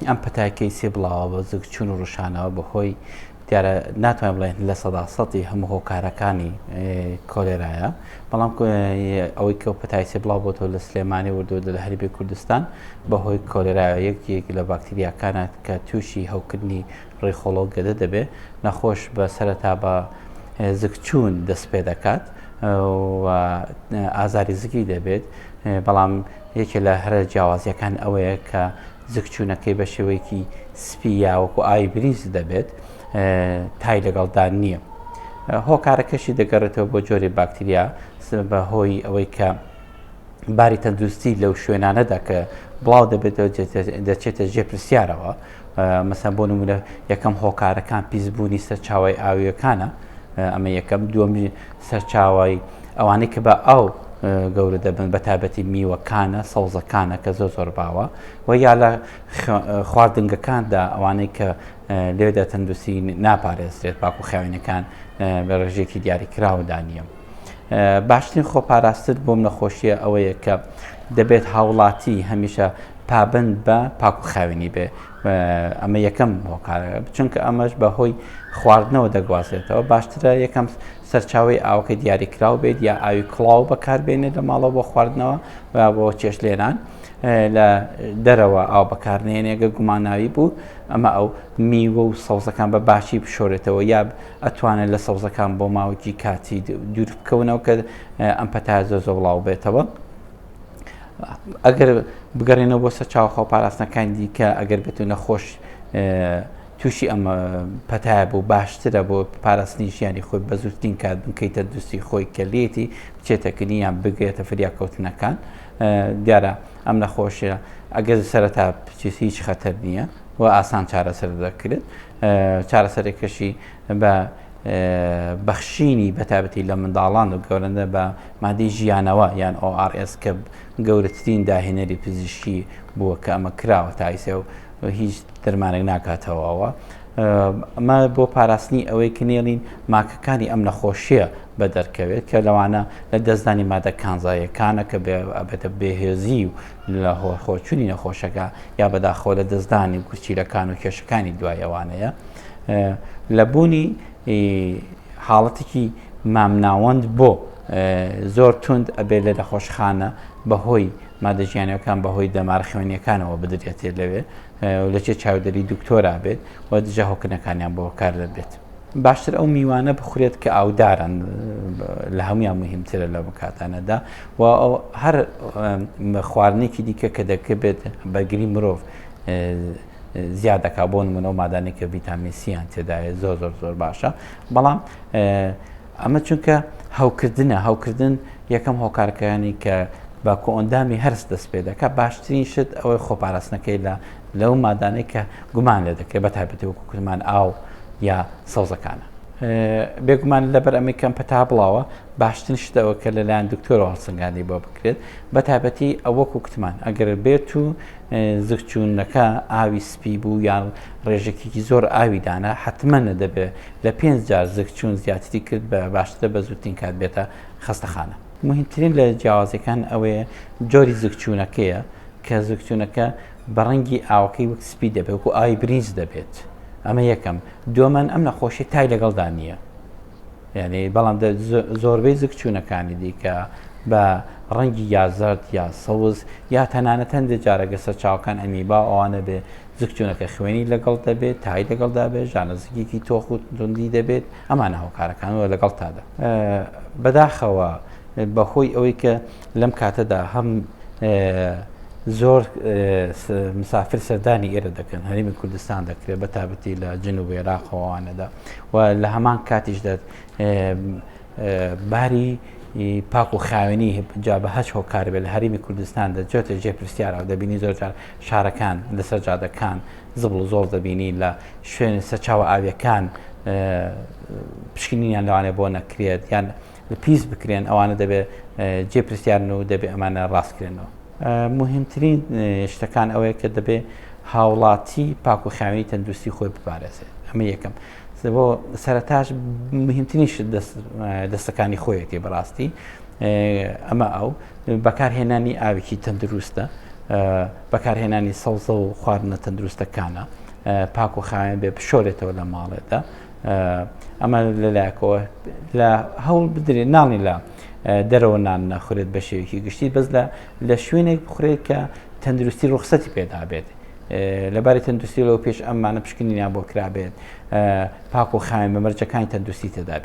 ئەم پەتای کەیسی بڵاوە بە زگچوون و ڕشانەوە بەهۆی دیارە ناتوانین بڵێن 100%ی هەموو هۆکارەکانی کۆلێرایە، بەڵام ئەوەی کە پەتای سی بڵاو بۆتەوە لە سلێمانی وردوردە لە هەرێمی کوردستان بەهۆی کۆلێرایە، یەکێک لە باکتریاکانە کە تووشی هەوکردنی ڕیخۆڵە و گەدە دەبێت. نەخۆش بە سەرەتا بە زگچوون دەست پێ دەکات و ئازاری زگی دەبێت، بەڵام یەکێ لە هەرە جیاوازیەکان ئەوەیە کە زگچوونەکەی بە شێوەیەکی سپی یا وەکو ئاوی برینج دەبێت، تای لەگەڵدا نییە. هۆکارەکەشی دەگەڕێتەوە بۆ جۆری باکتریا، بە هۆی ئەوەی کە باری تەندروستی لەو شوێنانەدا کە بڵاو دەبێتەوە دەچێتە ژێر پرسیارەوە. مەسەن بۆ نمونە یەکەم هۆکارەکان پیسبوونی سەرچاوی ئاویەکانە، ئەمە یەکەم. دووەم سەرچاوی ئەوانەی کە بە ئاو گەورە دەبن، بە تایبەتی میوەکانە، سەوزەکانە کە زۆر زۆر باوە، و یا لە خواردنگەکاندا ئەوانەی کە لێدا تەندروستی ناپارێزرێت، پاک و خاوێنەکان بە ڕێژەیەکی دیاریکراودا نییە. باشترین خۆپاراستن بۆم نەخۆشیە ئەوەیە کە دەبێت هاوڵاتی هەمیشە پابند بە پاک و خاوێنی بێ. ئەمە یەکەم هۆکارە، چونکە ئەمەش بە هۆی خواردنەوە دەگوازێتەوە. باشترە یەکەم سەرچاوی ئاوەکە دیاریکراو بێت، یا ئاوی کڵاو بەکاربێنێت لە ماڵەوە بۆ خواردنەوە و بۆ چێشت لێنان، لە دەرەوە ئاو بەکارنێنێ گە گوماناوی بوو. ئەمە ئەو میوە و سەوزەکان بە باشی بشۆرێتەوە، یا ئەتوانێت لە سەوزەکان بۆ ماوەیەکی کاتی دوور بکەونەوە کە ئەم پەتایە زۆر زۆر بڵاو بێتەوە. ئەگەر بگەڕێنەوە بۆ سەر چاوخۆ پاراستنەکانی دیکە، ئەگەر بێت و نەخۆش تووشی ئەم پەتایە بوو، باشترە بۆ پاراستنی ژیانی خۆی بە زووترین کات بنکەی تەندروستی خۆی کە لێتی بچێتە کنی یان بگرێتە فریاکەوتنەکان. دیارە ئەم نەخۆشیە ئەگەر سەرەتا بچێت هیچ خەتەر نییە و ئاسان چارەسەر دەکرێت. چارەسەرەکەشی بە بەخشینی بەتابەتی لە منداڵان و گەورەندە بە مادەی ژیانەوە یان ORS کە گەورەترین داهێنەری پزیشکی بووە کە ئەمە کراوە تا ئیسە و هیچ دەرمانێک ناکاتەوەەوە. ئەمە بۆ پاراستنی ئەوەی کە نێڵین ماکەکانی ئەم نەخۆشیە بە دەرکەوێت، کە لەوانە لە دەستدانی مادە کانزایەکانە کە ئەبێتە بێهێزی و لە خۆچوونی نەخۆشەکە، یا بەداخەوە لە دەستدانی گورچیلەکان و کێشەکانی دوای ئەوانەیە. لە بوونی حاڵەتێکی مامناوەند بۆ زۆر توند ئەبێت لە نەخۆشخانە بەهۆی مادە ژیانەکان بەهۆی دەمار خوێنیەکانەوە بدرێتێت لەوێ لە چێ چاودێری دکتۆرا بێت و دژە هۆکردنەکانیان بۆ کار دەبێت. باشتر ئەو میوانە بخورێت کە ئاودارن، لە هەمویان مهمترە لەو کاتانەدا، و هەر خواردنێکی دیکە کە دەکرێت بەرگری مرۆڤ زیاد دەکات، بۆ نمونە و مادانێک کە ڤیتامین سیان تێدایە زۆر زۆر زۆر باشە. بەڵام ئەمە چونکە هەوکردنە، هەوکردن یەکەم هۆکارەکانی کە بە کۆئەندامی هەرس دەست پێ دەکات، باشترین شت ئەوەی خۆپاراستنەکەی لە لەو مادانەی کە گومان لێ دەکرێت، بە تایبەتی وەکو کوتمان ئاو یا سەوزەکانە. بێگومان لەبەر ئەمەی کەم پەتا بڵاوە، باشترین شت ئەوە کە لەلایەن دکتۆرەوە هەڵسەنگاندنی بۆ بکرێت، بە تایبەتی ئەو وەکو کوتمان ئەگەر بێت و زگچوونەکە ئاوی سپی بوو یان ڕێژەکێکی زۆر ئاوی دانا، حتمما دەبێت لە 5 جار زگچوون زیاتری کرد، بە باشترە بە زووترین کات بێتە خەستەخانە. مهمترین لە جیاوازیەکان ئەوەیە جۆری زگچوونەکەیە، کە زگچوونەکە بە ڕەنگی ئاوەکەی وەک سپی دەبێت، وەکو ئاوی برینج دەبێت. ئەمە یەکەم. دووەمەن ئەم نەخۆشی تای لەگەڵدا نییە، یعنی بەڵام زۆربەی زگچوونەکانی دیکە بە ڕەنگی یا زەرد یا سەوز یا تەنانەت هەندێک جارەگە سەرچاوەکان ئەمیبا ئەوانە بێ، زگچوونەکە خوێنی لەگەڵ دەبێت، تای لەگەڵدا بێت، ژانە زگێکی تۆخ و توندی دەبێت. ئەمانە هۆکارەکان و لەگەڵ تادا. بەداخەوە بەهۆی ئەوەی کە لەم کاتەدا هەم زۆر مسافر سەردانی ئێرە دەکەن، هەرێمی کوردستان دەکرێت، بە تابەتی لە جنوب عێراقەوەوانەدا، و لە هەمان کاتیشدا باری پاک و خاوێنی جا بە هەچ هۆکار بێت لە هەرێمی کوردستان دەجێتە جێ پرسیارەوە. دەبینی زۆر جار شارەکان لەسەر جادەکان زبڵ و زۆڵ دەبینی، لە شوێن سەرچاوە ئاویەکان پشکنینیان لەوانەیە بۆ نەکرێت یان پیس بکرێن. ئەوانە دەبێت جێ پرسیارن و دەبێت ئەمانە ڕاستکرێنەوە. مهمترین شتەکان ئەوەیە کە دەبێت هاوڵاتی پاک و خاوێنی تەندروستی خۆی بپارێزێت، ئەمە یەکەم. بۆ سەرەتاش مهمترین شت دەستەکانی خۆیەتی بەڕاستی. ئەمە ئەو بەکارهێنانی ئاوێکی تەندروستە. بەکارهێنانی سەوزە و خواردنە تەندروستەکانە پاک و خاوێن بێ بشۆرێتەوە لە ماڵێدا ئەمە لەلایەکەوە لە هەوڵ بدرێت ناڵی لە دەرەوە نان نەخورێت بە شێوەیەکی گشتی بەس لە لە شوێنێک بخورێت کە تەندروستی ڕوخسەتی پێدا بێت لەبارەی تەندروستی لەوە پێش ئەمانە پشکنینیان بۆ کرابێت پاک و خاوێن بە مەرجەکانی تەندروستی تێدا بێت.